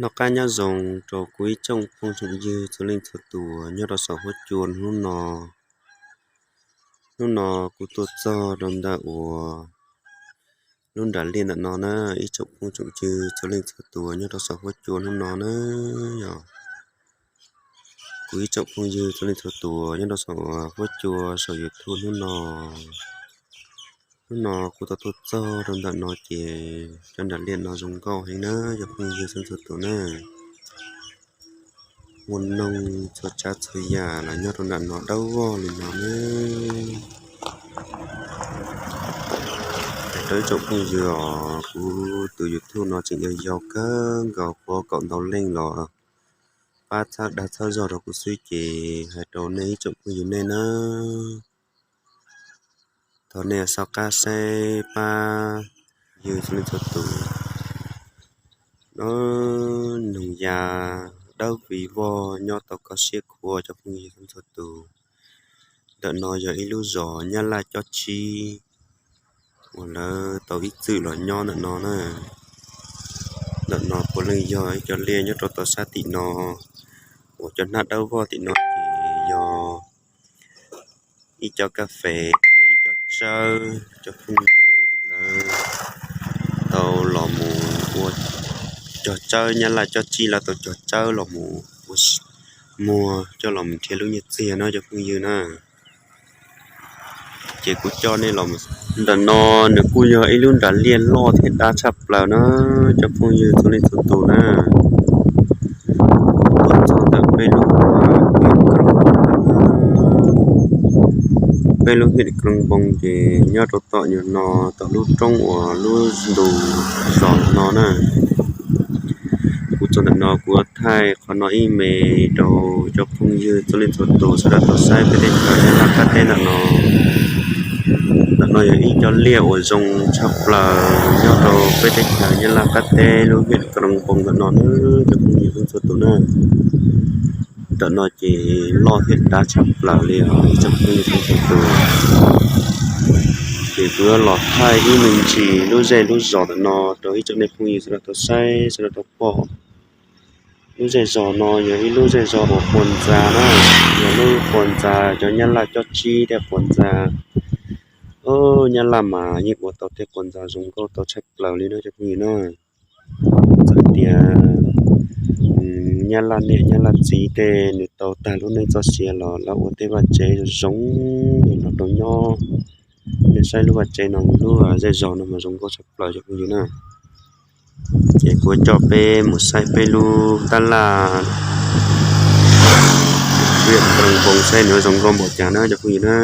Noj qab nyob zoo rau kuv ib tsoom phooj tsoom ywg txhua leej txhua tus nyob rau saum huab cua hnub no. Hnub no kuv tuaj txog rau ntawm uas lub nram liaj ntawm no na, ib tsoom phooj tsoom ywg txhua leej txhua tus nyob rau saum huab cua hnub no na, yog kuv ib tsoom phooj ywg txhua leej txhua tus nyob rau saum huab cua saum YouTube hnub no. Hnub no kuv tau tuaj txog rau ntawm no ces cov nram liaj no zoo nkauj heev na, cov phooj ywg txhua leej txhua tus na. Muaj noog txhua tsav txhua yam los nyob rau nram no dawb vog li no na. Hais rau ib tsoom phooj ywg os, kuv tus YouTube no tseem yau yau kawg nkaus, kuv kaum ntau leej los pab txhawb dag txhawb zog rau kuv xwb ces hais rau nej ib tsoom phooj ywg nej na, thov nej xauj qab saib pab ywg txhua leej txhua tus. Noog ya dawb vog nyob tau koj siab khuav cov phooj ywg txhua leej txhua tus. Ntawm no yog ib lub zos Nyab Laj cob tsib uas lawv tau ib txwm los nyob ntawm no na. Ntawm no puav leej yog ib co liaj nyob rau tom sab tim no, uas cov hnab dawb vog tim no ces yog ib co kas fes thiab ib co tsawb, cov phooj ywg lawv tau los mus ua cog tsawb, Nyab Laj cob tsib lawv tau cog tsawb los mus ua muag coj los mus nrhiav lub nyiaj txiag no cov phooj ywg na. Ces kuv coj nej los, ntawm no nws kuj yog ib lub nram liaj loj thiab dab tshaj plaws na, cov phooj ywg txhua leej txhua tus na. Tuaj txog ntawm peb lub, peb lub hiam Kroo Npoo ces nyob rau tom nyuag no, tom lub roob uas lub ntu zos no na. Kuv txog ntawm no kuv thaij qhov no ib me rau cov phooj ywg txhua leej txhua tus sawv daws tau saib peb teb chaws Nyab Laj qab teb ntawm no. Ntawm no yog ib co liaj uas zoo tshaj plaws nyob rau peb teb chaws Nyab Laj qab teb lub hiam Kroo Npoo ntawm no na, cov phooj ywg txhua leej txhua tus na. Ntawm no ces loj thiab dab tshaj plaws li os ib tsoom phooj ywg txhua leej txhua tus. Ces kuv yuav los thaij ib me ntsis lub zej lub zos ntawm no rau ib tsoom nej phooj ywg sawv daws tau saib sawv daws tau pom. Lub zej zos no yog ib lub zej zos uas quas ntxa na, yog lub quas ntxa cov Nyab Laj cob tsib thiab quas ntxa. Nyab Laj mas yeej ua tau tej quas ntxa zoo nkauj tau tshaj plaws li na cov phooj ywg na. Txawm tias Nyab Laj niam Nyab Laj txiv tej nws tau tag lub neej txoj sia los lawv ua tej vaj tsev zoo zoo los rau nyob. Nej saib lub vaj tsev no, lub zej zos no mas zoo nkauj tshaj plaws cov phooj ywg na. Ces kuv coj peb mus saib peb lub tab laj, peb Kroo Npoo saib nws zoo nkauj npaum cas na cov phooj ywg na.